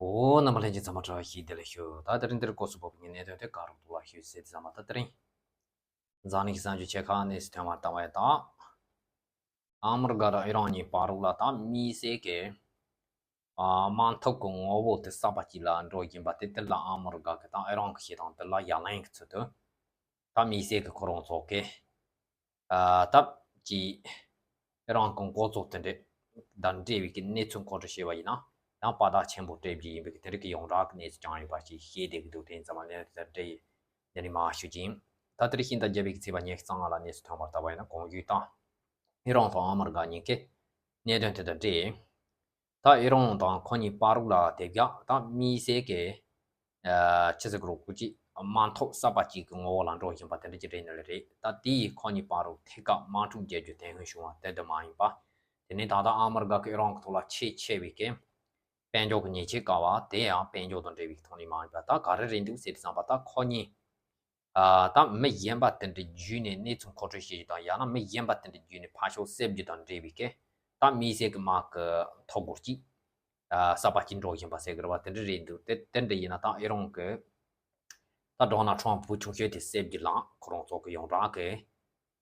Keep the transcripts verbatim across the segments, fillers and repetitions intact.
འོ། རྣམ་པ་ལྷན་རྒྱས་ཚང་མ་བཀྲ་ཤིས་བདེ་ལེགས་ཞུ། ད་དེ་རིང་འདིར་སྐོར་སུ་བབས་པའི་གནད་དོན་དེ་ག་རུ་འདུག་ལ་ཞུ་ཟེར་དུས་ཙམ་པ། ད་དེ་རིང་འཛམ་གླིང་གི་གསར་འགྱུར་ཆེ་ཁག་གནས་སུ་ཐོན་པར་ལྟ་བ་ཡང་དང་། ཨ་མི་རི་ཀ་དང་ཨི་རན་གཉིས་བར་ལ་ད་དམིགས་བསལ་གྱི་ཨ་དམག་འཐབ་ཀྱི་ངོ་བོ་དེ་གསར་པ་ཅིག་ལ་འགྲོ་བཞིན་པ་དེ། དེ་ལ་ཨ་མི་རི་ཀ་གི་དང་ཨི་རན་གྱི་བྱེད་སྟངས་དེ་ལ་ཡ་ལན་གྱི་ཚུལ་དུ་ད་དམིགས་བསལ་གྱི་ཁོ་རང་ཚོ་གི་ཨ་སྟབས་ཀྱིས་ཨི་རན་གྱི་འགོ་གཙོ་དེ་འདྲ་དང་འབྲེལ་བའི་གི་གནས་ཚུལ་མཁོ་སྤྲོད་བྱས་པ་ཡིན་ན་ཡང་དཔའ་རྟགས་ཆེན་པོ་སྤྲད་རྒྱུ་ཡིན་པའི་གི་དེ་འདྲ་གི་ཡོངས་གྲགས་ཀྱི་གནས་ཚུལ་ཀྱང་ཡོད་པ་ཞིག་ཤེས་བསྡད་ཀྱི་འདུག་དེ་ཡིན་ཙང་མ་གནས་དེ་འདྲ་ཡིན་ནི་མ་ཞུ་ཅིང་། ད་དེ་རིང་ཤིང་རྟ་བརྒྱད་པའི་གི་ཚེས་པ་ཉི་ཤུ་རྩ་ལྔ་ལ་གནས་སུ་ཐོན་པར་ལྟ་བ་ཡིན་ན། གོང་ཞུས་དང་ཨི་རན་དང་ཨ་མི་རི་ཀ་གཉིས་ཀས་གནད་དོན་དེ་དང་འབྲེལ། ད་ཨི་རན་དང་ཁོ་གཉིས་བར་ལ་དེ་བཞག་ད་དམིགས་བསལ་གྱི་ཨ་ཆི་ཟེར་གི་རོ། ཁོ་ཅིག་དམག་འཐབ་གསར་པ་ཅིག་གི་ངོ་བོ་ལ་འགྲོ་བཞིན་པ་དེ་འདྲ་ཅིག་རེད་ནི་ལ་རེད། ད་དེ་ཡིས་ཁོ་གཉིས་བར་རུ་ཐད་ཀར་དམག་འཁྲུག་རྒྱག་རྒྱུ་དོན་ཧིང་བྱུང་བ་དེ་འདྲ་མ་ཡིན་པ། དེ་ནས་ད་ལྟ་ཨ་མི་རི་ཀ་གི་ཨི་རན་གི་ཐོག་ལ་ཆེས་ཆེ་བའི་གི་དཔལ་འབྱོར་གྱི་ཉེས་ཆད་བཀལ་བ་དེ་ཡང་དཔལ་འབྱོར་དང་འབྲེལ་བའི་ཐོག་ནས་མ་ཡིན་པ། ད་ག་རེ་རེད་འདུག་ཟེར་དུས་ཙམ་པ། ད་ཁོ་གཉིས་ཨ་ད་མི་གཞན་པ་དེ་འདྲ་བརྒྱུད་ནས་གནས་ཚུལ་མཁོ་སྤྲོད་བྱེད་རྒྱུ་དང་། ཡང་ན་མི་གཞན་པ་དེ་འདྲ་བརྒྱུད་ནས་ཕར་ཕྱོགས་བསད་རྒྱུ་དང་འབྲེལ་བའི་གི་ད་དམིགས་བསལ་གྱི་དམག་གི་ཐོག་སྒོར་གཅིག་ཨ་གསར་པ་གཅིག་འགྲོ་བཞིན་པ་ཟེར་གི་རེད་བ། དེ་འདྲ་རེད་འདུག་དེ་དེ་འདྲ་ཡིན་ན་ད་ཨི་རན་གྱི་ད་ཌོ་ནལ་ཊམ་ཕུ་བུ་ཆུང་ཤོས་དེ་བསད་རྒྱུ་ལ་ཁོ་རང་ཚོ་གི་ཡོངས་གྲགས་གི་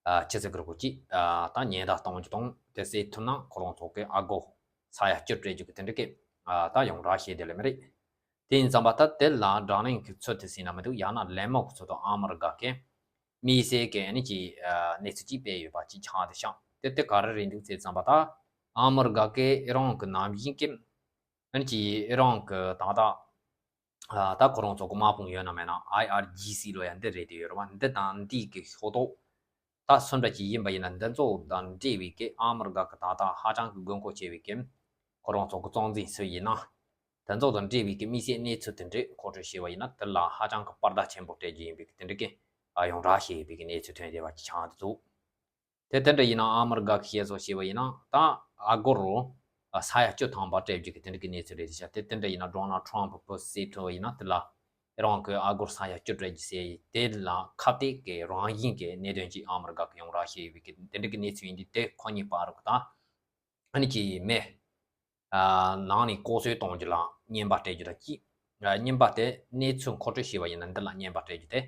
ཨ་ཆི་ཟེར་གི་རེད། ཁོ་ཅིག་ཨ་ད་ཉེན་བརྡ་གཏོང་རྒྱུ་དང་། དེ་བསད་ཐུབ་ན་ཁོ་རང་ཚོ་གི་ཨ་སྒོར་ས་ཡ་བཅུ་སྤྲད་རྒྱུ་གི་དེ་འདྲ་གི་ཨ་ད་ཡོངས་གྲགས་བཤད་བསྡད་ལེ་མི་རེད། དེ་ཡིན་ཙམ་པ་ད་དེ་ལ་བགྲོ་གླེང་གི་ཚུལ་དུ་ཟིན་ན་མི་འདུག་ཡང་ན་ལན་མོ་གི་ཚུལ་དུ་ཨ་མི་རི་ཀ་གི་དམིགས་བསལ་གྱི་ཨ་ནི་ཅིག་ཨ་གནས་ཚུལ་ཅིག་སྤེལ་ཡོད་པ་ཅིག་ཆགས་བསྡད་ཤག་དེ་དེ་ག་རེ་རེད་འདུག་ཟེར་ཙམ་པ། ད་ཨ་མི་རི་ཀ་གི་ཨི་རན་གི་ནང་བཞིན་གྱི་ཨ་ནི་ཅིག་ཨི་རན་གི་ད་ལྟ་ཨ་ད་ཁོ་རང་ཚོ་གི་དམག་དཔུང་ཡོད་ན་མེད་ན་ཨའི་ཨར་ཇི་སི་ལབ་ཡ་འདི་རེད་དེ་ཡོད་རེད་བ། འདི་དང་འདི་གི་ཤོག་ཐོག་ད་སུ་འདྲ་ཅིག་ཡིན་པ་ཡིན་ན། འདི་ཚོ་དང་འབྲེལ་བའི་གི་ཨ་མི་རི་ཀ་གི་ད་ལྟ་ཧ་ཅང་གི་དགོས་མཁོ་ཆེ་བའི་གི་ཁོ་རང་ཚོ་གི་གཙོ་འཛིན་སུ་ཡིན་ན། དེ་ཚོ་དང་འབྲེལ་བའི་གི་དམིགས་བསལ་གནས་ཚུལ་དེ་འདྲ་མཁོ་སྤྲོད་བྱས་པ་ཡིན་ན། དེ་ལ་ཧ་ཅང་གི་དཔའ་རྟགས་ཆེན་པོ་སྤྲད་རྒྱུ་ཡིན་པའི་གི་དེ་འདྲ་གི་ཨ་ཡོངས་གྲགས་བཤད་ཡོད་པའི་གི་གནས་ཚུལ་ཐོན་བསྡད་པ་ཅིག་ཆགས་འདུག་དེ་དེ་འདྲ་ཡིན་ན་ཨ་མི་རི་ཀ་གི་བཤད་སྲོལ་བྱས་པ་ཡིན་ན། ད་ཨ་སྒོར་རུ་ས་ཡ་བཅུ་ཐམ་པ་སྤྲད་རྒྱུ་གི་དེ་འདྲ་གི་གནས་ཚུལ་རེད་ཤག་དེ་དེ་འདྲ་ཡིན་ན་ཌོ་ནལ་ཊམ་ཕུ་བུ་བསད་ཐུབ་པ་ཡིན་ན། དེ་ལ་ཨི་རན་གི་ཨ་སྒོར་ས་ཡ་བཅུ་སྤྲད་རྒྱུ་ཟེར་དེ་ལ་ཁ་གཏད་ཀྱི་རང་བཞིན་གྱི་གནད་དོན་ཅིག་ཨ་མི་རི་ཀ་གི་ཡོངས་གྲགས་བཤད་ཡོད་པའི་གི་དེ་འདྲ་གི་གནས་ཚུལ་ཡིན་དུས། དེ་ཁོ་གཉིས་བར་རུ་ད་ཨ་ནི་ཅིག་མི་ཨ་ནང་ནས་ལྐོག་གསོད་གཏོང་རྒྱུ་ལ་རྔན་པ་སྤྲད་རྒྱུ་དང་གཅིག་ཨ་རྔན་པ་དེ་གནས་ཚུལ་མཁོ་སྤྲོད་བྱས་པ་ཡིན་ན་འདི་ལ་རྔན་པ་སྤྲད་རྒྱུ་དེ་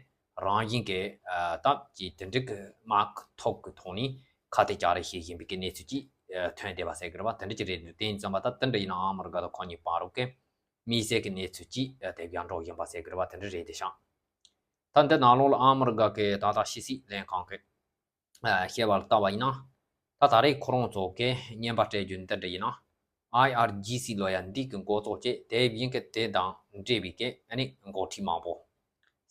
རང་བཞིན་གྱི་ཨ་སྟབས་ཀྱིས་དེ་འདྲ་གི་དམག་འཐབ་ཀྱི་ཐོག་ནས་ཁ་གཏད་གཅོག་རེས་བྱེད་བཞིན་པའི་གི་གནས་ཚུལ་ཅིག་ཨ་ཐོན་བསྡད་པ་ཟེར་གི་རེད་བ། དེ་འདྲ་ཅིག་རེད་འདུག་དེ་ཡིན་ཙམ་པ་ད་དེ་འདྲ་ཡིན་ན་ཨ་མི་རི་ཀ་དང་ཁོ་གཉིས་བར་རུ་གི་དམིགས་བསལ་གྱི་གནས་ཚུལ་ཅིག་ཨ་དེ་བཞག་འགྲོ་བཞིན་པ་ཟེར་གི་རེད་བ། དེ་འདྲ་རེད་དེ་ཤག་ད་འདི་ནང་ལོགས་ལ་ཨ་མི་རི་ཀ་གི་ད་ལྟ་ཕྱི་སྲིད་ལྷན་ཁང་གི་ཨ་བཤད་པ་ལ་བལྟས་པ་ཡིན་ན། ད་ད་རེས་ཁོ་རང་ཚོ་གིས་རྔན་པ་སྤྲད་རྒྱུ་འདི་འདྲ་ཡིན་ན། ཨའི་ཨར་ཇི་སི་ལབ་ཡ་འདི་གི་འགོ་གཙོ་བྱས། དེ་བཞིན་གྱི་དེ་དང་འབྲེལ་བའི་གི་ཨ་ནི་འགོ་ཁྲིད་མང་པོ་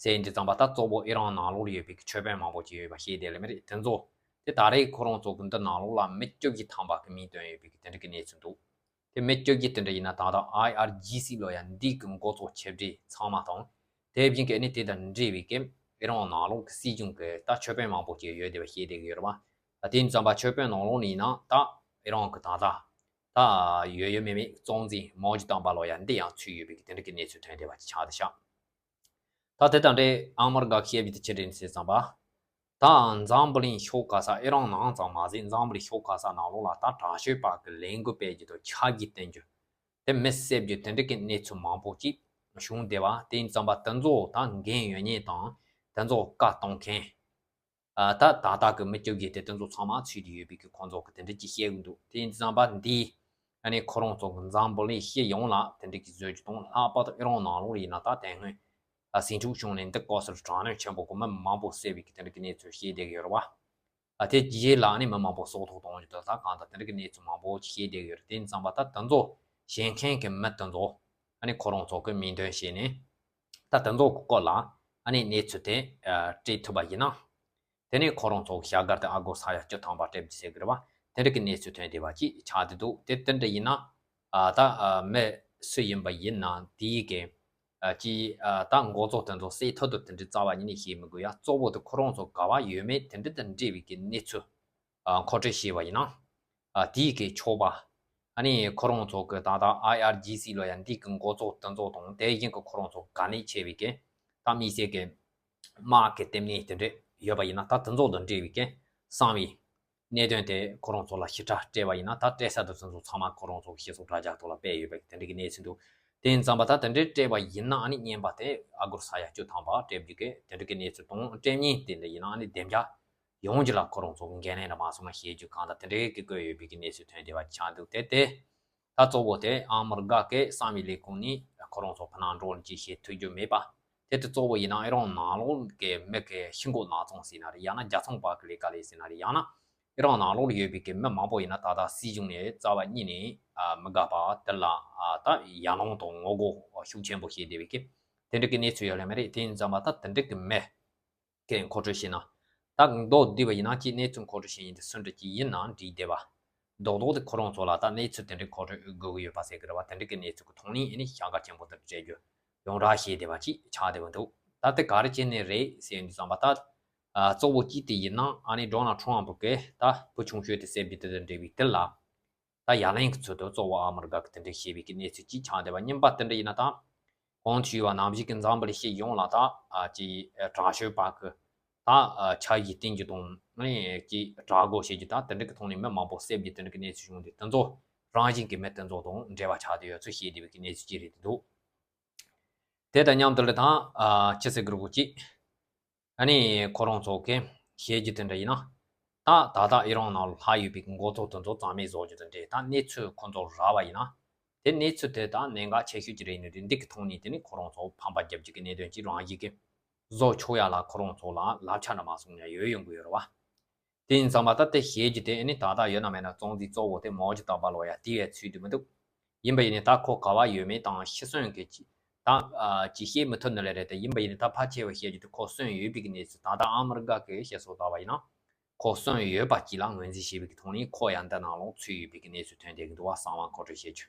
ཟེར་འདི་ཙམ་པ། ད་གཙོ་བོ་ཨི་རན་ནང་ལོགས་ལ་ཡོད་པའི་གི་ཆོས་དཔོན་མང་པོ་ཅིག་ཡོད་པ་ཤེས་བསྡད་ལེ་མི་རེད། དེ་ཚོ་དེ་ད་རེས་ཁོ་རང་ཚོ་གི་འདི་ནང་ལོགས་ལ་མི་བཅུ་བཞི་ཐམ་པ་གི་མིང་བཏོན་ཡོད་པའི་གི་དེ་འདྲ་གི་གནས་ཚུལ་འདུག་དེ་མི་བཅོ་བརྒྱད་དེ་འདྲ་ཡིན་ན་ད་ལྟ་ཨའི་ཨར་ཇི་སི་ལབ་ཡ་འདི་གི་འགོ་གཙོ་ཆེ་གྲས་ཚང་མ་དང་། དེ་བཞིན་གྱི་ཨ་ནི་དེ་དང་འབྲེལ་བའི་གི་ཨི་རན་ནང་ལོགས་ཀྱི་སྲིད་གཞུང་གི་ད་ཆོས་དཔོན་མང་པོ་ཅིག་ཡོད་བསྡད་པ་ཤེས་བསྡད་ཀྱི་ཡོད་རེད་བ། དེ་ཙམ་པ་ཆོས་དཔོན་ནང་ལོགས་ནས་ཡིན་ན་ད་ཨི་རན་གི་ད་ལྟ་ད་ཡོད་ཡོད་མེད་མེད་གཙོ་འཛིན་མའོ་ཇི་དང་པ་ལབ་ཡ་འདི་ཡང་ཚུད་ཡོད་པའི་གི་དེ་འདྲ་གི་གནས་ཚུལ་ཐོན་བསྡད་པ་ཅིག་ཆགས་བསྡད་ཤག་ད་དེ་དང་འབྲེལ་ཨ་མི་རི་ཀ་གི་བཤད་རྒྱུ་དེ་ཅི་རེད་ཟེར་ཙམ་པ། ད་འཛམ་བུ་གླིང་ཕྱོགས་ག་ས། ཨི་རན་ནང་ཙམ་མ་ཟད་འཛམ་བུ་གླིང་ཕྱོགས་ག་ས་ནང་ལོགས་ལ་ད་དྲག་སྤྱོད་པ་གི་ལས་འགུལ་སྤེལ་རྒྱུ་དང་ཆབ་གཞི་བསྟན་རྒྱུ། དེ་མི་བསད་རྒྱུ་དེ་འདྲ་གི་གནས་ཚུལ་མང་པོ་ཅིག་བྱུང་བསྡད་པ། དེ་ཙམ་པ་དེ་ཚོ་ད་འགན་ཡོད་མཁན་དང་དེ་ཚོ་བཀའ་གཏོང་མཁན། ཨ་ད་ད་ལྟ་གི་མི་བཅོ་བརྒྱད་དེ་དེ་ཚོ་ཚང་མ་ཚུད་དེ་ཡོད་པའི་གི་ཁོང་ཚོ་གི་དེ་འདྲ་ཅིག་བཤད་གི་འདུག་དེ་ཙམ་པ་འདི་ཨ་ནི་ཁོ་རང་ཚོ་གི་འཛམ་བུ་གླིང་སྤྱི་ཡོངས་ལ་དེ་འདྲ་གི་བཟོ་རྒྱུ་དང་། ལྷག་པར་དུ་ཨི་རན་ནང་ལོགས་ཡིན་ན་ད་དེ་སྔོན་ཨ་ཟིང་འཁྲུག་བྱུང་ནས་འདི་སྐབས་སུ་དྲག་གནོན་ཆེན་པོ་གི་མི་མང་པོ་བསད་པའི་གི་དེ་འདྲ་གི་གནས་ཚུལ་བཤད་བསྡད་ཀྱི་ཡོད་རེད་བ། ཨ་དེ་རྗེས་ལ་ཨ་ནི་མི་མང་པོ་སྲོག་ཐོག་གཏོང་རྒྱུ་དང་། ད་གང་ལྟར་དེ་འདྲ་གི་གནས་ཚུལ་མང་པོ་ཅིག་བཤད་བསྡད་ཀྱི་ཡོད་རེད། དེ་ཙམ་པ་ད་དེ་ཚོ་བྱེད་མཁན་གི་མི་དེ་ཚོ་ཨ་ནི་ཁོ་རང་ཚོ་གི་མིང་འདོན་བྱས་ནས་ད་དེ་ཚོ་གི་སྐོར་ལ་ཨ་ནི་གནས་ཚུལ་དེ་ཨ་སྤྲད་ཐུབ་པ་ཡིན་ན། དེ་ནས་ཁོ་རང་ཚོ་བྱ་དགའ་དེ་ཨ་སྒོར་ས་ཡ་བཅུ་ཐམ་པ་སྤྲད་རྒྱུ་ཟེར་གི་རེད་བ། དེ་འདྲ་གི་གནས་ཚུལ་ཐོན་བསྡད་པ་ཅིག་ཆགས་བསྡད་འདུག་དེ་དེ་འདྲ་ཡིན་ན་ཨ་ད་ཨ་མི་སུ་ཡིན་པ་ཡིན་ན་དེའི་གི་ཨ་ཅི་ཨ་ད་འགོ་གཙོ་དེ་ཚོ་བསད་ཐུབ་ཐུབ་དེ་འདྲ་རྩ་བ་ཉིད་ནས་ཤེས་མི་དགོས་ཡ། གཙོ་བོ་དེ་ཁོ་རང་ཚོ་ག་བ་ཡོད་མེད་དེ་འདྲ་དང་འབྲེལ་བའི་གི་གནས་ཚུལ་ཨ་མཁོ་སྤྲོད་བྱས་པ་ཡིན་ན། ཨ་དེའི་གི་ཆོག་པ། ཨ་ནི་ཁོ་རང་ཚོ་གི་ད་ལྟ་ཨའི་ཨར་ཇི་སི་ལབ་ཡ་འདི་གི་འགོ་གཙོ་དེ་ཚོ་དང་། དེ་བཞིན་གི་ཁོ་རང་ཚོ་ག་ནས་ཆེ་བའི་གི་ད་དམིགས་བསལ་གི་དམག་གི་ལྟེ་གནས་དེ་འདྲ་ཡོད་པ་ཡིན་ན། ད་དེ་ཚོ་དང་འབྲེལ་བའི་གི་གསང་བའི་གནད་དོན་དེ་ཁོ་རང་ཚོ་ལ་ཞིབ་ཕྲ་སྤྲད་པ་ཡིན་ན། ད་སྤྲད་ས་དེ་ཚོ་ཚང་མ་ཁོ་རང་ཚོ་གི་སྤྱི་ཚོགས་དྲ་རྒྱ་ཐོག་ལ་སྤེལ་ཡོད་པའི་དེ་འདྲ་གི་གནས་ཚུལ་འདུག་དེ་ཡིན་ཙམ་པ་ད་དེ་འདྲའི་སྤྲད་པ་ཡིན་ན་ཨ་ནི་རྔན་པ་དེ་ཨ་སྒོར་ས་ཡ་བཅུ་ཐམ་པ་སྤྲད་རྒྱུ་གི་དེ་འདྲ་གི་གནས་ཚུལ་དང་སྤྲད་མཁན་དེ་འདྲ་ཡིན་ན་ཨ་ནི་བདེ་འཇགས་ཡོང་རྒྱུ་ལ་ཁོ་རང་ཚོ་འགན་ལེན་ར་མ་སོང་ན་བཤད་རྒྱུ་གང་དང་དེ་འདྲའི་གི་བཀོད་ཡོད་པའི་གི་གནས་ཚུལ་ཐོན་བསྡད་པ་ཆགས་འདུག་དེ་དེ། ད་གཙོ་བོ་དེ་ཨ་མི་རི་ཀ་གི་གསང་བའི་ལས་ཁུངས་ནས་ཁོ་རང་ཚོ་ཕ་ནང་འགྲོ་ལ་ཅིག་བྱེད་ཐུབ་རྒྱུ་མེད་པ། དེ་དེ་གཙོ་བོ་ཡིན་ན་ཨི་རན་ནང་ལོགས་ཀྱི་མི་གི་ཤི་མཁོ་ནག་ཚང་ཟེར་ན་རེད། ཡང་ན་རྒྱལ་ཚོང་པ་གི་ལས་ཀ་ལས་ཟེར་ན་རེད། ཡང་ན་ཨི་རན་ནང་ལོགས་ལ་ཡོད་པའི་གི་མི་མང་པོ་ཡིན་ན་ད་ལྟ་སྲིད་གཞུང་ནས་རྩ་བ་ཉིད་ནས་ཨ་མི་དགའ་པ་དེ་ལ་ཨ་ད་ཡར་ལངས་དང་ངོ་རྒོལ་ཤུགས་ཆེན་པོ་བྱས་བསྡད་པའི་གི་དེ་འདྲ་གི་གནས་ཚུལ་ཡོད་ལེ་མ་རེད། དེ་ཡིན་ཙམ་པ་ད་དེ་འདྲ་གི་མི་གི་མཁོ་སྤྲོད་བྱས་ན། ད་མདོར་བསྡུས་པ་ཡིན་ན་ཅིག་གནས་ཚུལ་མཁོ་སྤྲོད་བྱེད་མཁན་དེ་སུ་འདྲ་ཅིག་ཡིན་ན་འགྲིག་བསྡད་པ། རྡོག་རྡོག་དེ་ཁོ་རང་ཚོ་ལ་ད་གནས་ཚུལ་དེ་འདྲའི་མཁོ་སྤྲོད་དགོས་ཀྱི་ཡོད་པ་ཟེར་གི་རེད་བ། དེ་འདྲ་གི་གནས་ཚུལ་གི་ཐོག་ནས་ཨ་ནི་ཤ་དཀར་ཆེན་པོ་དེ་འདྲ་སྤྲད་རྒྱུ་ཡོངས་གྲགས་བྱས་བསྡད་པ་ཅིག་ཆགས་བསྡད་པ་འདུག་ད་དེ་ག་རེ་བྱས་ནས་རེད་ཟེར་དུས་ཙམ་པ་ད། ཨ་གཙོ་བོ་གཅིག་དེ་ཡིན་ན་ཨ་ནི་ཌོ་ནལ་ཊམ་གི་ད་བུ་ཆུང་ཤོས་དེ་བསད་རྒྱུ་དེ་དང་འབྲེལ་བའི་དེ་ལ། ད་ཡ་ལན་གྱི་ཚུལ་དུ་གཙོ་བོ་ཨ་མི་རི་ཀ་གི་དེ་འདྲ་བྱས་པའི་གི་གནས་ཚུལ་ཅིག་ཆགས་བསྡད་པ། གཉིས་པ་དེ་འདྲ་ཡིན་ན་ད་གོང་དུ་ཞུས་པ་ནང་བཞིན་གྱི་འཛམ་བུ་གླིང་སྤྱི་ཡོངས་ལ་ད་ཨ་ཅིག་དྲག་ཤོས་པ་གི་ད་ཨ་ཆ་ཡིས་བསྟན་རྒྱུ་དང་ཨ་ནི་ཅིག་དྲག་རྒོལ་བྱེད་རྒྱུ་ད་དེ་འདྲ་གི་ཐོག་ནས་མི་མང་པོ་བསད་རྒྱུ་དེ་འདྲ་གི་གནས་ཚུལ་བྱུང་སྟེ་དེ་ཚོ་རང་བཞིན་གྱི་མི་དེ་ཚོ་དང་འབྲེལ་བ་ཆགས་བསྡད་ཡོད་ཚུལ་བཤད་བསྡད་པའི་གི་གནས་ཚུལ་ཅིག་རེད་འདུག་དེ་དང་མཉམ་དུ་ལ་ད་ཨ་ཅི་ཟེར་དགོས་རེད་གོ་ཅིག་ཨ་ནི་ཁོ་རང་ཚོ་གི་བཤད་རྒྱུ་དེ་འདྲ་ཡིན་ན། ད་ད་ལྟ་ཨི་རན་ནང་ལྷག་ཡོད་པའི་འགོ་ཚུགས་དེ་ཚོ་རྩ་མེད་བཟོ་རྒྱུ་དང་འབྲེལ་ད་གནས་ཚུལ་ཁོ་ཚོ་རག་པ་ཡིན་ན། དེ་གནས་ཚུལ་དེ་ད་གནད་འགག་ཆེ་ཤོས་ཅིག་རེད་ནི་རེད། འདི་གི་ཐོག་ནས་དེ་ནི་ཁོ་རང་ཚོ་ཕམ་པ་རྒྱབ་རྒྱུ་གི་གནད་དོན་ཅིག་རང་བཞིན་གི་བཟོ་ཆོག་ཡ་ལ་ཁོ་རང་ཚོ་ལ་བསླབ་བྱ་འདྲ་མ་སོང་ཡ་ཡོད་ཡོང་གི་ཡོད་རེད་བ། དེ་ཡིན་ཙང་མ་ད་དེ་བཤད་རྒྱུ་དེ་ཨ་ནི་ད་ལྟ་ཡོད་ན་མེད་ན་གཙང་འཛིན་གཙོ་བོ་དེ་མའོ་ཅི་ཏང་པ་ལོ་ཡ་དེ་བས་ཚུད་དུ་མི་འདུག་ཡིན་པ་ཡིན་ནའི་ད་ཁོ་ག་བ་ཡོད་མེད་དང་ཤི་གསོན་གྱི་ཅི་ད་ཅི་བཤད་མི་ཐུབ་ནི་ལས་རེད། དེ་ཡིན་པ་ཡིན་ནའི་ད་ཕལ་ཆེ་བ་བཤད་རྒྱུ་དེ་ཁོ་གསོན་ཡོད་པའི་གི་གནས་ཚུལ། ད་ལྟ་ཨ་མི་རི་ཀ་གི་བཤད་སྲོལ་ལྟར་བ་ཡིན་ན་ཁོ་གསོན་ཡོད་པ་ཅིག་ལ་ངོས་འཛིན་བྱས་པའི་གི་ཐོག་ནས་ཁོ་ཡང་འདི་ནང་ལོགས་ཚུད་ཡོད་པའི་གི་གནས་ཚུལ་ཐོན་བསྡད་ཀྱི་འདུག་བ། གསང་བ་མཁོ་སྤྲོད་བྱེད་རྒྱུ།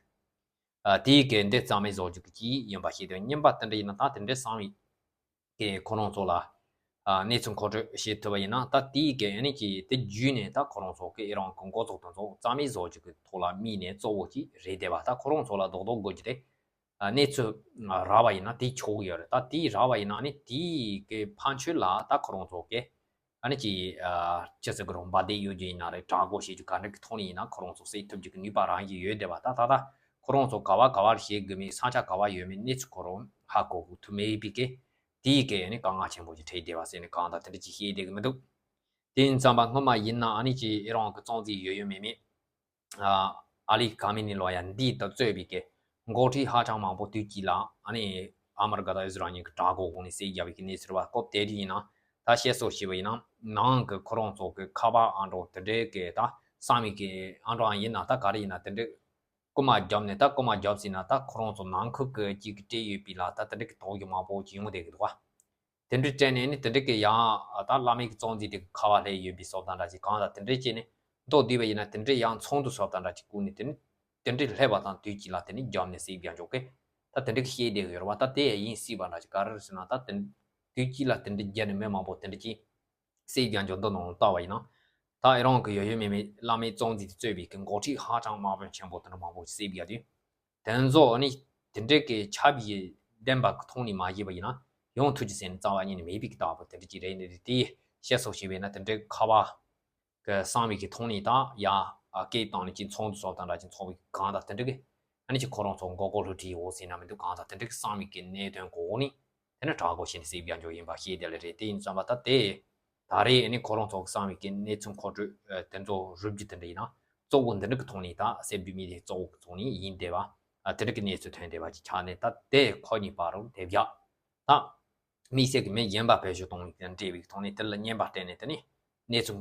ཨ་དེའི་གི་འདི་རྩ་མེད་བཟོ་རྒྱུ་གི་ཅིག་ཡིན་པ་ཤེས་དོན། གཉིས་པ་དེ་འདྲ་ཡིན་ན་ད་དེ་འདྲའི་གསང་བའི་གི་ཁོ་རང་ཚོ་ལ་ཨ་གནས་ཚུལ་མཁོ་སྤྲོད་བྱེད་ཐུབ་པ་ཡིན་ན་ད་དེའི་གི་ཨ་ནི་ཅིག་དེ་བརྒྱུད་ནས་ད་ཁོ་རང་ཚོ་གི་ཨི་རན་གི་འགོ་ཚུགས་དེ་ཚོ་རྩ་མེད་བཟོ་རྒྱུ་གི་ཐོག་ལ་དམིགས་ནས་གཙོ་བོ་ཅིག་རེད་བསྡད་པ། ད་ཁོ་རང་ཚོ་ལ་རྡོག་རྡོག་དགོས་རྒྱུ་དེ་ཨ་གནས་ཚུལ་རག་པ་ཡིན་ན་དེ་ཆོག་གི་ཡོད་རེད། ད་དེ་རག་པ་ཡིན་ན་ཨ་ནི་དེའི་གི་ཕན་ཆོད་ལ་ད་ཁོ་རང་ཚོ་གི་ཨ་ནི་ཅིག་ཨ་ཅི་ཟེར་གི་རུང་འབའ་སྡེ་གཡོ་རྒྱུ་ཡིན་ན་རེད། དྲག་རྒོལ་བྱེད་རྒྱུ་ག་འདྲ་གི་ཐོག་ནས་ཡིན་ན་ཁོ་རང་ཚོ་བསད་ཐུབ་རྒྱུ་གི་ནུས་པ་རང་བཞིན་ཡོད་བསྡད་པ། ད་ད་ད་ཁོ་རང་ཚོ་ག་བ་ག་བར་བྱེད་དགོས་མིན་ས་ཆ་ག་བ་ཡོད་མེད་གནས་ཚུལ་ཁོ་རང་ཧ་གོ་ཐུབ་མེད་པའི་གི་དེའི་གི་ཨ་ནི་དཀའ་ངལ་ཆེན་པོ་ཅིག་འཕྲད་བསྡད་པ་ཟེར་ནས་གང་ལྟར་དེ་འདྲ་ཅིག་བཤད་བསྡད་གི་མི་འདུག་དེ་ཡིན་ཙམ་པ་སྔོན་མ་ཡིན་ན་ཨ་ནི་ཅིག་ཨི་རན་གི་གཙང་འཛིན་ཡོད་ཡོད་མེད་མེད། ཨ་ཨ་ལི་ཁ་མི་ནི་ལོ་ཡ་འདི་ལྟར་གཙོས་པའི་གི་འགོ་ཁྲིད་ཧ་ཅང་མང་པོ་དུས་གཅིག་ལ་ཨ་ནི་ཨ་མི་རི་ཀ་དང་ཨི་ཟི་རལ་གཉིས་ཀྱི་དྲག་རྒོལ་འོག་ནས་བསད་རྒྱབ་པའི་གི་གནས་ཚུལ་བ་སྐོར་དེ་རིགས་ཡིན་ན་ད་བཤད་སྲོལ་ཞིག་བ་ཡིན་ན་ནང་གི་ཁོ་རང་ཚོ་གི་ཁ་པར་ཨང་གྲངས་དེ་འདྲའི་གི་ད་གསང་བའི་གི་ཨང་གྲངས་ཡིན་ན་ད་ག་རེ་ཡིན་ན་དེ་འདྲའི་རྐུ་མ་རྒྱབ་ནས་ད་རྐུ་མ་རྒྱབ་ཟིན་ན་ད་ཁོ་རང་ཚོ་ནང་ཁུལ་གི་གཅིག་གི་སྤྲད་ཡོད་པའི་ལ་ད་དེ་འདྲའི་གི་དོགས་ཡོད་མང་པོ་ཅིག་ཡོང་བསྡད་གི་འདུག་བ། དེ་འདྲའི་སྤྲད་ནས་ནི་དེ་འདྲའི་གི་ཡང་ད་བླ་མའི་གི་གཙང་འཛིན་དེ་གི་ཁ་བ་ལྷས་ཡོད་པའི་སོབ་དང་འདྲ་ཅིག་གང་ལ་དེ་འདྲའི་བྱས་ནས་མདོར་བསྡུས་པ་ཡིན་ན་དེ་འདྲའི་ཡང་ཚོགས་འདུ་སོབ་དང་འདྲ་ཅིག་བསྐོང་ནས་དེ་ནི་དེ་འདྲའི་ལྷས་པ་དང་དུས་གཅིག་ལ་དེ་ནི་རྒྱབ་ནས་བསད་རྒྱག་འཇོག་གི་ད་དེ་འདྲའི་གི་བཤད་བསྡད་གི་ཡོད་རེད་བ། ད་དེ་ཡང་ཡིན་སྲིད་པ་འདྲ་ཅིག་ག་རེ་རེད་ཟེར་ན་ད་དེ་དུས་གཅིག་ལ་དེ་འདྲའི་རྒྱབ་ནས་མི་མང་པོ་དེ་འདྲ་ཅིག་བསད་རྒྱག་འཇོག་འདི་ནང་ལ་བལྟ་བ་ཡིན་ན། ད་ཨི་རན་གི་ཡོད་ཡོད་མེད་མེད་བླ་མའི་གཙང་འཛིན་དེ་གཙོས་པའི་གི་འགོ་ཁྲིད་ཧ་ཅང་དམག་དཔོན་ཆེན་པོ་དེ་འདྲ་མང་པོ་ཞིག་བསད་པ་ཡ་དུས། དེ་ཚོ་ནི་དེ་འདྲའི་གི་ཆབ་ཡིན་བདེན་པ་གི་ཐོག་ནས་མ་བྱས་པ་ཡིན་ན་ཡོང་ཐུབ་ཀྱི་ཟེར་ནས་རྩ་བ་ཉིད་ནས་མེད་པའི་གི་རྟགས་པོ་དེ་འདྲ་ཅིག་རེད། ནི་དེ་བཤད་སྲོལ་ཞིག་བས་ན་དེ་འདྲའི་ཁ་བ་གི་གསང་བའི་གི་ཐོག་ནས་ད་ཡ་སྐད་བཏང་ནས་ཅིག་ཚོགས་འདུ་སོགས་དང་འདྲ་ཅིག་ཚོགས་པའི་གང་ལྟར་དེ་འདྲ་གི་ཨ་ནི་ཅིག་ཁོ་རང་ཚོ་མགོ་སྐོར་ལྷུ་ཁྲིད་འོ་ཟེར་ན་མི་འདུག་གང་ལྟར་དེ་འདྲ་གི་གསང་བའི་གི་གནད་དོན་གོ་ནས་དེ་ནི་དྲག་རྒོལ་བྱས་ནས་བསད་རྒྱག་འཇོག་ཡིན་པ་ཤེས་བསྡད་ལེ་རེད། དེ་ཡིན་ཙམ་པ་ད་དེ། ད་རེས་ཨ་ནི་ཁོ་རང་ཚོ་གི་གསང་བའི་གི་གནས་ཚུལ་མཁོ་སྤྲོད་དེ་ཚོ་རུབ་རྒྱུ་དེ་འདྲ་ཡིན་ན་གཙོ་བོ་འདི་འདྲ་གི་ཐོག་ནས་ད་སེ་བི་མི་དེ་གཙོ་བོ་གི་ཐོག་ནས་ཡིན་བསྡད་པ། དེ་འདྲ་གི་གནས་ཚུལ་ཐོན་བསྡད་པ་ཅིག་ཆགས་ནས་ད་དེ་ཁོ་གཉིས་བར་རུ་དེ་བཞག་ད་དམིགས་བསལ་གི་མི་གཞན་པ་བེད་སྤྱོད་གཏོང་བའི་དེ་འབྲེལ་བའི་ཐོག་ནས་དེ་ལ་བརྙན་པར་སྤྲད་ནས་དེ་ནི་གནས་ཚུལ་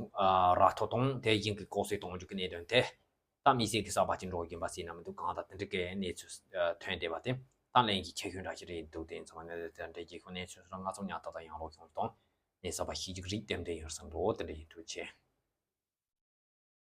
ར་ཐོ་དང་དེ་བཞིན་གི་ལྐོག་གསོད་གཏོང་རྒྱུ་གི་གནད་དོན་དེ་ད་དམིགས་བསལ་གི་གསར་པ་ཅིག་འགྲོ་གི་ཡིན་པ་ཟེར་ན་མི་འདུག་གང་ལྟར་དེ་འདྲ་གི་གནས་ཚུལ་ཐོན་བསྡད་པ་དེ་ད་གླེང་གཞི་ཆེ་ཤོས་འདྲ་ཞིག་རེད་འདུག་དེ་ཡིན་ཙང་གནས་ཚུལ་དེ་འདྲ་གི་ཁོ་གནས་ཚུལ་སོགས་ང་ཚོ་ཉག་ཏག་ཏག་ཡང་ལོག་ཡོང་དང་གནས་གསར་པ་ཤེས་རྒྱུ་རིགས་ཏན་ཏན་ཡོད་བསམ་འདུག་དེ་འདྲ་ཡིན། ཐུགས་རྗེ་ཆེ།